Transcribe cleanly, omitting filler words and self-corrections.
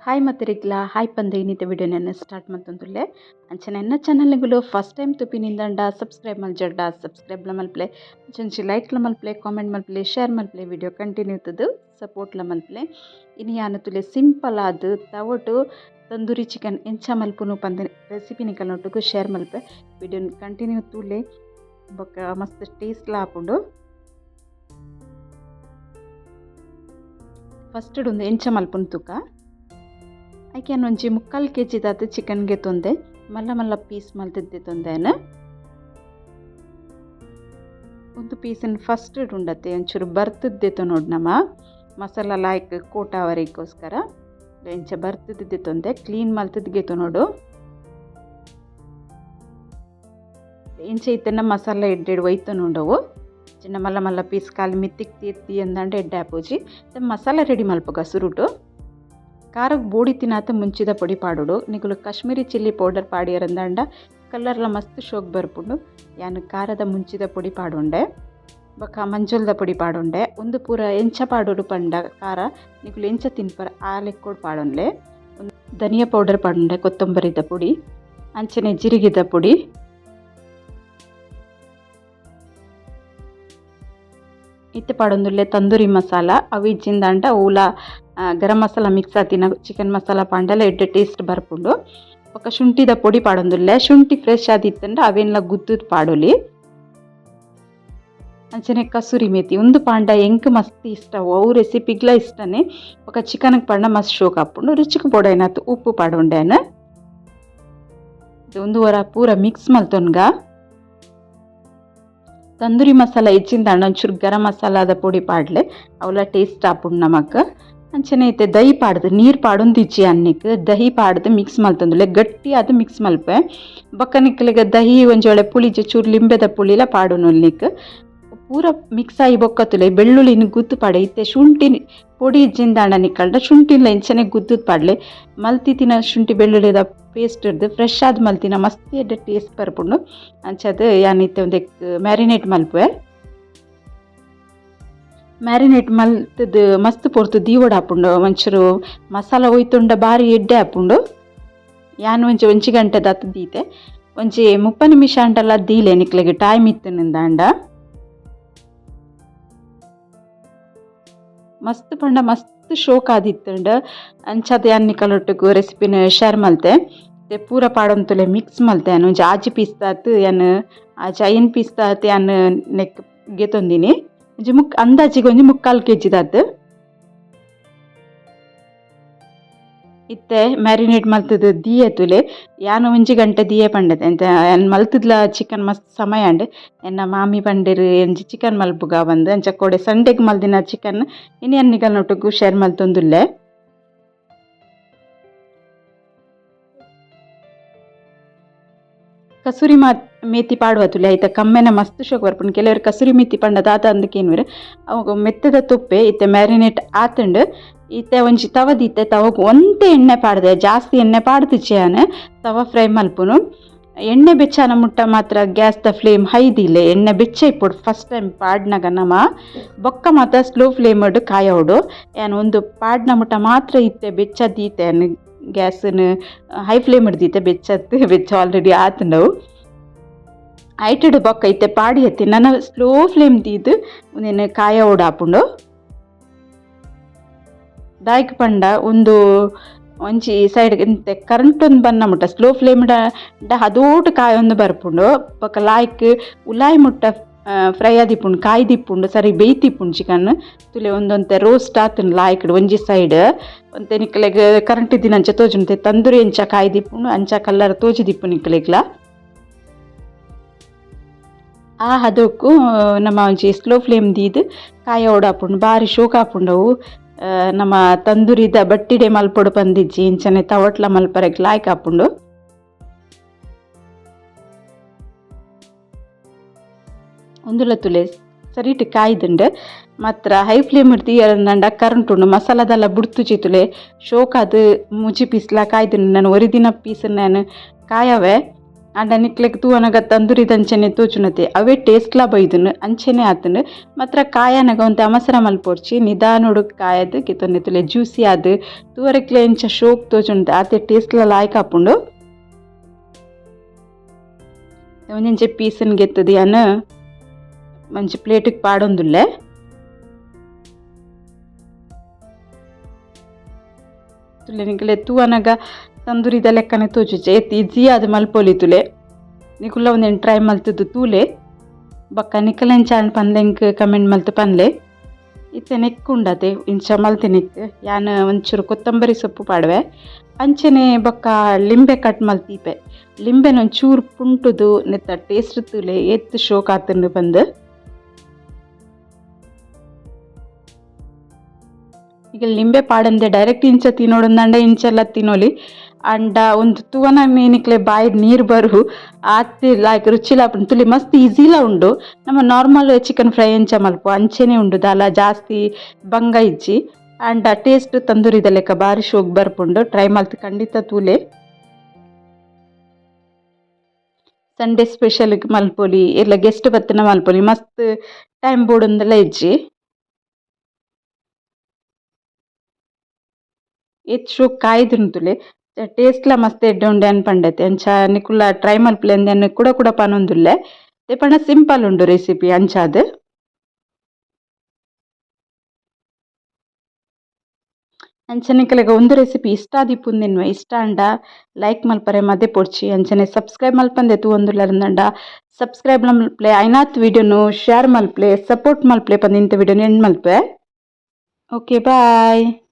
Hi ಮತ್ತರಿಗ್ಲ hi ಪಂದು ಇನ್ನಿತ ವಿಡಿಯೋನ start ಮಲ್ತೊಂದುಲ್ಲೆ. ಅಂಚನೆ ಎನ್ನ ಚಾನಲ್ಗಳು ಫಸ್ಟ್ ಟೈಮ್ ತುಪಿನಿಂದಂಡ ಸಬ್ಸ್ಕ್ರೈಬ್ ಮಲ್ಜಡ್ಡ ಸಬ್ಸ್ಕ್ರೈಬ್ಲ ಮಲ್ಪಲೆ, ಅಂಚೊಂಜಿ ಲೈಕ್ಲ ಮಲ್ಪಲೆ, ಕಾಮೆಂಟ್ ಮಲ್ಪಲೆ, ಶೇರ್ ಮಲ್ಪಲೆ, ವಿಡಿಯೋ ಕಂಟಿನ್ಯೂ ತದು ಸಪೋರ್ಟ್ಲ ಮಲ್ಪಲೆ. ಇನಿ ಯಾನ್ ತುಲೆ ಸಿಂಪಲ್ ಆದ್ ತವಟು ತಂದೂರಿ ಚಿಕನ್ ಎಂಚ ಮಲ್ಪುನು ಪಂದ್ ರೆಸಿಪಿ ನಿಕಲ್ನೊಟ್ಟುಗು ಶೇರ್ ಮಲ್ಪೆ. ವಿಡಿಯೋನ್ ಕಂಟಿನ್ಯೂ ತೂಲೆ, ಬೊಕ್ಕ ಮಸ್ತ್ ಟೇಸ್ಟ್ಲ ಆಪುಂಡು. ಫಸ್ಟ್ ಉಂದು ಎಂಚ ಮಲ್ಪುನು ತೂಕ. ಐಕೆ ಒಂಜಿ 3/4 ಕೆಜಿ ದಾತ್ ಚಿಕನ್ ಗೆತೊಂದೆ, ಮಲ್ಲ ಮಲ್ಲ ಪೀಸ್ ಮಲ್ತುದ್ ತೊಂದೆನ್. ಒಂದು ಪೀಸನ್ ಫಸ್ಟ್ ಉಂಡತೆ ಒಂಚೂರು ಬರ್ತುದ್ ನೋಡ್ ನಮ ಮಸಾಲ ಲಾಯ್ಕ್ ಕೋಟಾವರಿಗೋಸ್ಕರ ಎಂಚ ಬರ್ತುದ್ ತೊಂದೆ ಕ್ಲೀನ್ ಮಲ್ತುದ್ ಗೆತೊನೊಡು. ಎಂಚ ಇತ್ತನ ಮಸಾಲ ಎಡ್ಡೆಡ್ ಒಯ್ತೊನುಂಡವು ಚಿನ್ನ ಮಲ್ಲ ಮಲ್ಲ ಪೀಸ್ ಕಾಲಿ ಮಿತ್ತಿಕ್ ತೀರ್ತಿ ಅಂದಂಡ ಎಡ್ಡೆ ಆಪುಜಿ. ಮಸಾಲ ರೆಡಿ ಮಲ್ಪುಗ ಸುರುಟು. ಖಾರಗ್ ಬೋಡಿ ತಿನ್ನಾತ ಮುಂಚಿದ ಪೊಡಿ ಪಾಡೋಡು. ನಿಕುಲು ಕಾಶ್ಮೀರಿ ಚಿಲ್ಲಿ ಪೌಡರ್ ಪಾಡಿಯರಂದಂಡ ಕಲರ್ಲ ಮಸ್ತ್ ಶೋಕ್ ಬರ್ಪುಂಡು. ಯಾನ್ ಖಾರದ ಮುಂಚಿದ ಪೊಡಿ ಪಾಡೊಂಡೆ, ಬೊಕ್ಕ ಮಂಜೊಲ್ದ ಪೊಡಿ ಪಾಡೊಂಡೆ. ಉಂದು ಪೂರ ಎಂಚ ಪಾಡೋಡು ಪಂಡ ಖಾರ ನಿಕುಲು ಎಂಚ ತಿನ್ಪರ್ ಆ ಲೆಕ್ಕೊಡು ಪಾಡೊನ್ಲೆ. ಧನಿಯಾ ಪೌಡರ್ ಪಾಡೊಂಡೆ, ಕೊತ್ತಂಬರಿದ ಪೊಡಿ, ಅಂಚನೆ ಜೀರಿಗೆದ ಪೊಡಿ, ಇತ್ತೆ ಪಾಡೊಂದುಲ್ಲೆ ತಂದೂರಿ ಮಸಾಲ. ಅವು ಇಜ್ಜಿಂದಾಂಡ ಓಲ ಗರಂ ಮಸಾಲ ಮಿಕ್ಸ್ ಆತಿನ ಚಿಕನ್ ಮಸಾಲ ಪಾಂಡಲ ಎಡ್ಡೆ ಟೇಸ್ಟ್ ಬರ್ಪುಂಡು. ಬೊಕ್ಕ ಶುಂಠಿದ ಪೊಡಿ ಪಾಡೊಂದುಲ್ಲೆ. ಶುಂಠಿ ಫ್ರೆಶ್ ಆದಿತ್ತಂಡ ಅವೆನ್ಲ ಗುದ್ದುದ್ ಪಾಡೊಲಿ. ಅಂಚನೆ ಕಸೂರಿ ಮೇಥಿ ಉಂದು ಪಾಂಡ ಎಂಕ್ ಮಸ್ತ್ ಇಷ್ಟ, ಅವು ರೆಸಿಪಿಗ್ಲ ಇಷ್ಟನೇ. ಬೊಕ್ಕ ಚಿಕನ್ಗೆ ಪಾಂಡ ಮಸ್ತ್ ಶೋಕ್ ಆಪುಂಡು. ರುಚಿಕ್ ಬೋಡಾಯಿನಾತ್ ಉಪ್ಪು ಪಾಡೊಂಡೆ. ಉಂದು ಒರ ಪೂರ ಮಿಕ್ಸ್ ಮಲ್ತೊನ್ಗ. ತಂದೂರಿ ಮಸಾಲ ಇಜ್ಜಿಂದಾಂಡ ಒಂಚೂರು ಗರಂ ಮಸಾಲಾದ ಪೊಡಿ ಪಾಡ್ಲೆ, ಅವಲ ಟೇಸ್ಟ್ ಆಪುಂಡು ನಮಕ್. ಅಂಚನೆ ಇತ್ತೆ ದಹಿ ಪಾಡ್ದು ನೀರು ಪಾಡೊಂದಿಜ್ಜಿ ಅನ್ನಿಕ್ ದಹಿ ಪಾಡ್ದು ಮಿಕ್ಸ್ ಮಲ್ತೊಂದುಲ್ಲೆ. ಗಟ್ಟಿ ಆದ್ ಮಿಕ್ಸ್ ಮಲ್ಪೆ. ಬೊಕ್ಕ ನಿಕ್ಲೆಗ್ ದಹಿ ಒಂಜಿ ವೇಳೆ ಪುಳಿಜ ಚೂರು ಲಿಂಬೆದ ಪುಳಿಲ ಪಾಡೊನೊಲಿ. ಪೂರ ಮಿಕ್ಸ್ ಆಯಿ ಬೊಕ್ಕ ತುಲೆ ಬೆಳ್ಳುಳ್ಳಿನ ಗುದ್ದು ಪಾಡೆ. ಇತ್ತೆ ಶುಂಠಿ ಪೊಡಿ ಇಜ್ಜಿಂದಾಂಡ ನಿಕಲ್ಡ ಶುಂಠಿಲ ಇಂಚನೆ ಗುದ್ದುದ್ ಪಾಡ್ಲೆ. ಮಲ್ತಿತ್ತಿನ ಶುಂಠಿ ಬೆಳ್ಳುಳ್ಳಿದ ಪೇಸ್ಟ್ ಇರ್ದು ಫ್ರೆಶ್ ಆದ್ ಮಲ್ತಿನ ಮಸ್ತ್ ಎಡ್ಡೆ ಟೇಸ್ಟ್ ಬರ್ಪುಂಡು. ಅಂಚಾದ್ ಯಾನ್ ಇತ್ತೆ ಉಂದೆಕ್ ಮ್ಯಾರಿನೇಟ್ ಮಲ್ಪುವೆ. ಮ್ಯಾರಿನೇಟ್ ಮಲ್ತುದು ಮಸ್ತ್ ಪೊರ್ತು ದೀವೊಡಾಪುಂಡು. ಒಂಚೂರು ಮಸಾಲ ಒಯ್ತುಂಡ ಬಾರಿ ಎಡ್ಡೆ ಆಪುಂಡು. ಯಾನ್ ಒಂಜಿ ಒಂಜಿ ಗಂಟೆ ದಾತ್ ದೀತೆ, ಒಂಜಿ 30 ನಿಮಿಷ ಆಂಡಲ ದೀಲೆ ನಿಕ್ಲೆಗ್ ಟೈಮ್ ಇತ್ತುಂದಾಂಡ. ಮಸ್ತ್ ಪಂಡ ಮಸ್ತ್ ಶೋಕ್ ಆದಿತ್ತುಂಡು. ಅಂಚಾದ್ ಯಾನ್ ನಿಕಲೊಟ್ಟುಗು ರೆಸಿಪಿನ್ ಶೇರ್ ಮಲ್ತೆ. ಪೂರ ಪಾಡೊಂತುಲೆ ಮಿಕ್ಸ್ ಮಲ್ತೆ. ಯಾನ್ ಒಂಜಿ 6 ಪೀಸ್ ದಾತ್, ಯಾನ್ 6 5 ಪೀಸ್ ದಾತ್ ಯಾನ್ ನೆಕ್ ಗೆತೊಂದಿನಿ. ಒಂಜಿ ಅಂದಾಜಿಗೆ ಒಂಜಿ 3/4 ಕೆಜಿ ದಾತ್. ಇತ್ತೆ ಮ್ಯಾರಿನೇಟ್ ಮಲ್ತುದು ದೀಯೆ ತುಲೆ. ಯಾನ್ ಒಂಜಿ ಗಂಟೆ ದೀಯೆ ಪಂಡತೆ ಎಂತ ಯಾನ್ ಮಲ್ತುದ್ಲ ಚಿಕನ್ ಮಸ್ತ್ ಸಮಯ ಆಂಡ್. ಎನ್ನ ಮಾಮಿ ಪಂಡೆರ್ ಒಂಜಿ ಚಿಕನ್ ಮಲ್ಪುಗ ಪಂದ್. ಅಂಚ ಕೋಡೆ ಸಂಡೆಗ್ ಮಲ್ದಿನ ಚಿಕನ್ ಇನಿ ಯಾನ್ ನಿಕಲ್ನೊಟ್ಟುಗು ಶೇರ್ ಮಲ್ತೊಂದುಲ್ಲೆ. ಕಸೂರಿ ಮೇಥಿ ಪಾಡುವ ತುಲೆ, ಐತ ಕಮ್ಮೆನ ಮಸ್ತ್ ಶೋಕ್ ಬರ್ಪುಂಡು. ಕೆಲವರು ಕಸೂರಿ ಮೇಥಿ ಪಂಡ ದಾದ ಅಂದ್ ಕೇನ್ವೆರ್. ಅವು ಮೆತ್ತದ ತುಪ್ಪೆ. ಇತ್ತೆ ಮ್ಯಾರಿನೇಟ್ ಆತುಂಡು. ಇತ್ತೆ ಒಂಜಿ ತವ ದೀತೆ, ತವಗ್ ಒಂತೆ ಎಣ್ಣೆ ಪಾಡ್ದೆ, ಜಾಸ್ತಿ ಎಣ್ಣೆ ಪಾಡ್ದಿಜ್ಜಿ ಯಾನ್. ತವ ಫ್ರೈ ಮಲ್ಪುನು. ಎಣ್ಣೆ ಬೆಚ್ಚನ ಮುಟ್ಟ ಮಾತ್ರ ಗ್ಯಾಸ್ ದ ಫ್ಲೇಮ್ ಹೈ ದೀಲೆ. ಎಣ್ಣೆ ಬೆಚ್ಚ ಇಪ್ಪೊಡು ಫಸ್ಟ್ ಟೈಮ್ ಪಾಡ್ನಗ ನಮ. ಬೊಕ್ಕ ಮಾತ ಸ್ಲೋ ಫ್ಲೇಮ್ ಕಾಯೋಡು. ಯಾನ್ ಒಂದು ಪಾಡ್ನ ಮುಟ್ಟ ಮಾತ್ರ ಇತ್ತೆ ಬೆಚ್ಚ ದೀತೆ. ಯಾನ್ ಗ್ಯಾಸ್ನ್ ಹೈ ಫ್ಲೇಮ್ ದೀತೆ, ಬೆಚ್ಚತ್ ಬೆಚ್ಚ ಆಲ್ರೆಡಿ ಆತುಂಡವು. ಐಟೆಡ್ ಬೊಕ್ಕ ಇತ್ತೆ ಪಾಡಿ ಎತ್ತಿ ನನ ಸ್ಲೋ ಫ್ಲೇಮ್ ದೀದ್ ಉಂದೆನ್ ಕಾಯೋಡು ಆಪುಂಡು. ದಾಯ್ಕ್ ಪಂಡ ಉಂದು ಒಂಜಿ ಸೈಡ್ ಇಂತೆ ಕರೆಂಟ್ ಒಂದ್ ಬನ್ನ ಮುಟ್ಟ ಸ್ಲೋ ಫ್ಲೇಮ್ ಹದೋಟು ಕಾಯೊಂದು ಬರ್ಪುಂಡು. ಬೊಕ್ಕ ಲಾಯ್ಕ್ ಉಲಾಯಿ ಮುಟ್ಟ ಫ್ರೈ ಆದಿಪ್ಪುಂಡು, ಕಾಯ್ದಿಪ್ಪುಂಡು, ಸರಿ ಬೇಯ್ತಿಪ್ಪುಂಡು ಚಿಕನ್. ತುಲೆ ಒಂದೊಂತೆ ರೋಸ್ಟ್ ಆತುಂಡು ಲಾಯ್ಕ್ಡ್ ಒಂಜಿ ಸೈಡ್. ಒಂತೆ ನಿಕ್ಲೆಗ್ ಕರೆಂಟ್ ಇದ್ದಿನಂಚ ತೋಜುಂಡು, ತಂದೂರಿ ಎಂಚ ಕಾಯ್ದಿಪ್ಪುಂಡು ಅಂಚ ಕಲರ್ ತೋಜಿದಿಪ್ಪು ನಿಕ್ಲೆಗ್ಲ. ಆ ಹದೋಕು ನಮ ಒಂಜಿ ಸ್ಲೋ ಫ್ಲೇಮ್ ದೀದ್ ಕಾಯೋಡು ಆಪುಂಡು. ಬಾರಿ ಶೋಕ್ ಆಪುಂಡು ಅವು. ನಮ ತಂದೂರಿದ ಬಟ್ಟಿಡೆ ಮಲ್ಪೊಡು ಪಂದಿಜ್ಜಿ, ಇಂಚನೆ ತವಟ್ಲ ಮಲ್ಪರೆಗ್ ಲಾಯ್ಕ್ ಆಪುಂಡು. ಉಂದುಲ ತುಲೆ ಸರಿಟ್ ಕಾಯ್ದುಂಡು. ಮಾತ್ರ ಹೈ ಫ್ಲೇಮ್ ದೀಯರಂಡ ಕರೆಂಟ್ ಉಂಡು, ಮಸಾಲದೆಲ್ಲ ಬುಡ್ತುಜಿ ತುಲೆ. ಶೋಕಾದ್ 3 ಪೀಸ್ಲ ಕಾಯ್ದುಂಡು. ನಾನು ಒರಿದಿನ ಪೀಸ್ ನಾನು ಕಾಯವೆ. ಆಂಡ ನಿಕ್ಲೆಗ್ ತೂವನಗ ತಂದೂರಿದಂಚನೆ ತೋಜುನತೆ ಅವೇ ಟೇಸ್ಟ್ಲಾ ಬೈದುನು ಅಂಚನೆ ಆತುಂಡು. ಮಾತ್ರ ಕಾಯನಗ ಒಂತೆ ಅವಸರ ಮಲ್ಪೊಡ್ಚಿ, ನಿಧಾನೊಡು ಕಾಯದ್ ಗೆತೊಂದೆ ತುಲೆ ಜ್ಯೂಸಿ ಆದ್ ತೂವರೆಗ್ಲ ಎಂಚ ಶೋಕ್ ತೋಜುಂಡು ಆತೆ ಟೇಸ್ಟ್ಲ ಲಾಯ್ಕ್ ಆಪುಂಡು. ಒಂಜೊಂಜೆ ಪೀಸನ್ ಗೆತ್ತದು ಯಾನ್ ಮಂಚಿ ಪ್ಲೇಟಿಗೆ ಪಾಡೊಂದುಲ್ಲೆ. ತುಲೆ ನಿಕಲೆ ತೂವನಗ ತಂದೂರಿದ ಲೆಕ್ಕನೆ ತೋಜುಜೆ ಏತ್ ಈಜಿ ಆದ್ ಮಲ್ಪೊಲಿ ತುಲೆ. ನಿಕುಲ್ಲ ಒಂದೆನ್ ಟ್ರೈ ಮಲ್ತುದು ತೂಲೆ ಬೊಕ್ಕ ನಿಕಲೆಂಚ ಆಂಡ್ ಪನ್ಲೆ ಎಂಕ್ ಕಮೆಂಟ್ ಮಲ್ತ್ ಪನ್ಲೆ. ಇತ್ತೆ ನೆಕ್ಕ್ ಉಂಡತೆ ಇಂಚ ಮಲ್ತಿನೆಕ್ ಯಾನ್ ಒಂಚೂರು ಕೊತ್ತಂಬರಿ ಸೊಪ್ಪು ಪಾಡುವೆ ಅಂಚನೆ ಬೊಕ್ಕ ಲಿಂಬೆ ಕಟ್ ಮಲ್ತೀಪೆ. ಲಿಂಬೆನ್ ಒಂಚೂರು ಪುಂಟುದು ನೆತ್ತ ಟೇಸ್ಟ್ ತೂಲೆ ಏತ್ ಶೋಕ್ ಆತುಂಡು ಪಂದ್. ಈಗ ಲಿಂಬೆ ಪಾಡಂದೆ ಡೈರೆಕ್ಟ್ ಇಂಚ ತಿನೊಡುಂದಂಡ ಇಂಚಲ ತಿನೊಲಿ. ಅಂಡ ಒಂದು ತೂವನ ನಿಕ್ಲೆ ಬಾಯಿಡ್ ನೀರು ಬರು ಆತ್ ಲಾಯ್ಕ್ ರುಚಿಲ ಆಪುಂಡು. ತುಲಿ ಮಸ್ತ್ ಈಸಿಲ ಉಂಡು. ನಮ್ಮ normal chicken fry ಎಂಚ ಮಲ್ಪುವ ಅಂಚನೆ ಉಂಡು, ದಾಲ ಜಾಸ್ತಿ ಬಂಗ ಇಜ್ಜಿ. ಅಂಡ ಟೇಸ್ಟ್ ತಂದೂರಿದ ಲೆಕ್ಕ ಬಾರಿ ಶೋಕ್ ಬರ್ಪುಂಡು. ಟ್ರೈ ಮಲ್ತ್ ಖಂಡಿತ ತೂಲೆ. ಸಂಡೇ ಸ್ಪೆಷಲ್ ಮಲ್ಪೊಲಿ ಇಲ್ಲ ಗೆಸ್ಟ್ ಬತ್ತಿನ ಮಲ್ಪೊಲಿ, ಮಸ್ತ್ ಟೈಮ್ ಬೋಡುಂದಲ ಇಜ್ಜಿ. ಏತ್ ಶೋಕ್ ಕಾಯ್ದುಂಡು ತುಲೆ, ಟೇಸ್ಟ್ಲ ಮಸ್ತ್ ಎಡ್ಡೆ ಉಂಡು ಅನ್ ಪಂಡತೆ. ಅಂಚ ನಿಕುಲ ಟ್ರೈ ಮಲ್ಪುಲೆ ಅಂದ್ ಕುಡ ಕುಡ ಪನೊಂದುಲ್ಲೆ. ದಾಯೆ ಪಂಡ ಸಿಂಪಲ್ ಉಂಡು ರೆಸಿಪಿ ಅಂಚಾದ್. ಅಂಚ ನಿಕಲೆಗ್ ಉಂದು ರೆಸಿಪಿ ಇಷ್ಟ ಆದಿಪ್ಪುಂದಿನ್ವೆ, ಇಷ್ಟ ಆಂಡ ಲೈಕ್ ಮಲ್ಪರೆ ಮದೆ ಪೊಡ್ಚಿ. ಅಂಚನೆ ಸಬ್ಸ್ಕ್ರೈಬ್ ಮಲ್ಪಂದೆ ತೂವೊಂದುಲ್ಲರಂದಂಡ ಸಬ್ಸ್ಕ್ರೈಬ್ ಮಲ್ಪಲೆ, ಐನಾತ್ ವಿಡಿಯೋನು ಶೇರ್ ಮಲ್ಪಲೆ, ಸಪೋರ್ಟ್ ಮಲ್ಪಲೆ ಪಂದ್ ಇಂತ ವಿಡಿಯೋನು ಎಂಡ್ ಮಲ್ಪೆ. Okay bye.